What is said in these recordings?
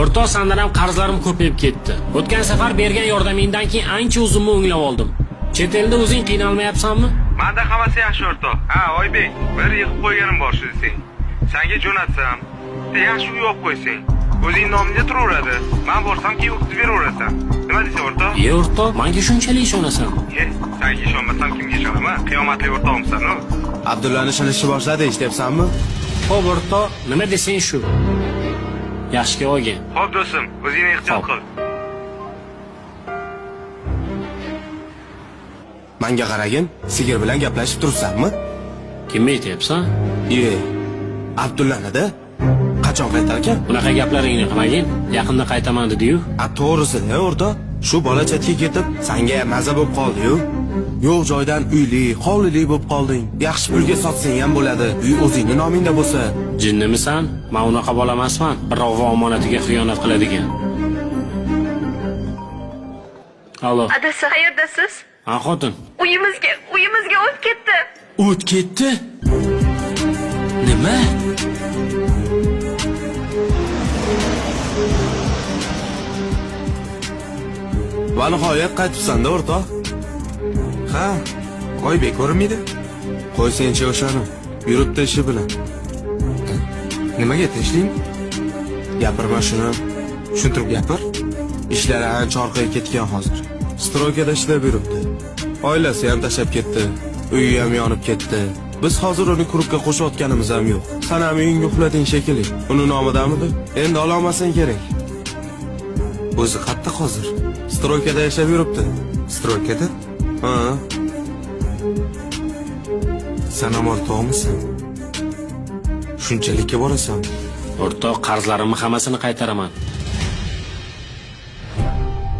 O'rtoq, sandan ham qarzlarim ko'payib ketdi. O'tgan safar bergan yordamingdan keyin ancha o'zimni o'nglab oldim. Chet elda o'zing qiynalmayapsanmi? Manda hammasi yaxshi, o'rtoq. Ha, Oybek, bir yig'ib qo'yganim bor shu desang. Sanga jo'natsam, bitta yaxshi uy olib qo'ysang. O'zing nomingda turaveradi. Men borsam keyin o'tkazib beraverasan. Nima deysan, o'rtoq? E o'rtoq, menga shunchalik ishonasanmi? E, sanga ishonmasam kimga ishonaman? Qiyomatli o'rtog'imsan-u. Abdullani shilishni boshladi, eshityapsanmi? Xo'p o'rtoq, nima desang shu. Yaxshi olgin. Xo'p do'stim, o'zingni ehtiyot Xo'p. qil. Manga qaragin, sigir bilan gaplashib turibsanmi? Kimni aytyapsan? E, Abdullani-da. Qachon qaytarkan? Bunaqa gaplaringni qilmagin. Yaqinda qaytaman dedi-yu. A to'g'risida, o'rtoq, shu bola chetga ketib, sanga ham maza bo'lib qoldi-yu. Yo'q joydan uyli, hovlili bo'lib qolding. Yaxshi pulga sotsang ham bo'ladi. Uy o'zingni nomingda bo'lsa. Jinnimisan? Men unaqa bola emasman. Birovning omonatiga xiyonat qiladigan. Allo. Adasi, qayerdasiz? Ha, xotin. Uyimizga o't ketdi. O't ketdi. Nima? Va nihoyat qaytibsan-da, o'rtoq. Ha, Oybek ko'rinmaydi. Qo'ysangchi o'shani. Yuribdi ishi bilan. Nimaga tinchlikmi? Gapirma shuni. Tushuntirib gapir. Ishlari ancha orqaga ketgan hozir. Stroykada ishlab yuribdi. Oilasi ham tashlab ketdi. Uyi ham yonib ketdi. Biz hozir uni klubga qo'shayotganimiz ham yo'q. San ham uyingga uxlading shekilli. Uni nomidamidi? Endi ololmasang kerak. O'zi qatta hozir? Stroykada yashab yuribdi. Stroykada? Ha. San ham o'rtog'misan? Shunchalikka borasan. O'rtoq, qarzlarimni hammasini qaytaraman.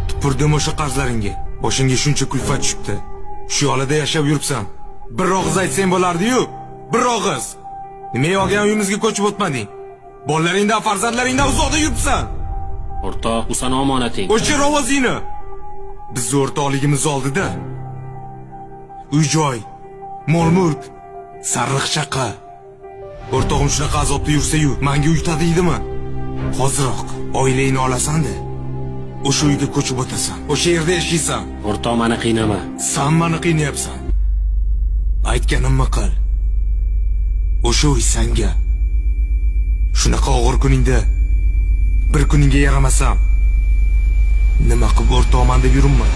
Tupurdim o'sha qarzlaringga. Boshingga shuncha kulfat tushibdi. Shu yo'lida yashab yuribsan. Bir og'iz aytsang bo'lardi-yu. Bir og'iz. Nimaga olgan uyimizga ko'chib o'tmading? Bolalaringdan, farzandlaringdan uzoqda yuribsan. O'rtoq, u sani omonating. O'chir ovozingni. Bizni o'rtoqligimiz oldida uy-joy, mol-mulk, sarriq chaqa. O'rtog'im shunaqa azobda yursa-yu, menga uy tadiydimi? Hoziroq oilangni olasan-da, o'sha uyga ko'chib o'tasan. O'sha yerda yashaysan. O'rtoq, meni qiynama. San meni qiynayapsan. Aytganimni qil. O'sha uy sanga. Shunaqa og'ir kuningda bir kuningga yaramasam, nima qilib o'rtoqman deb yuribman.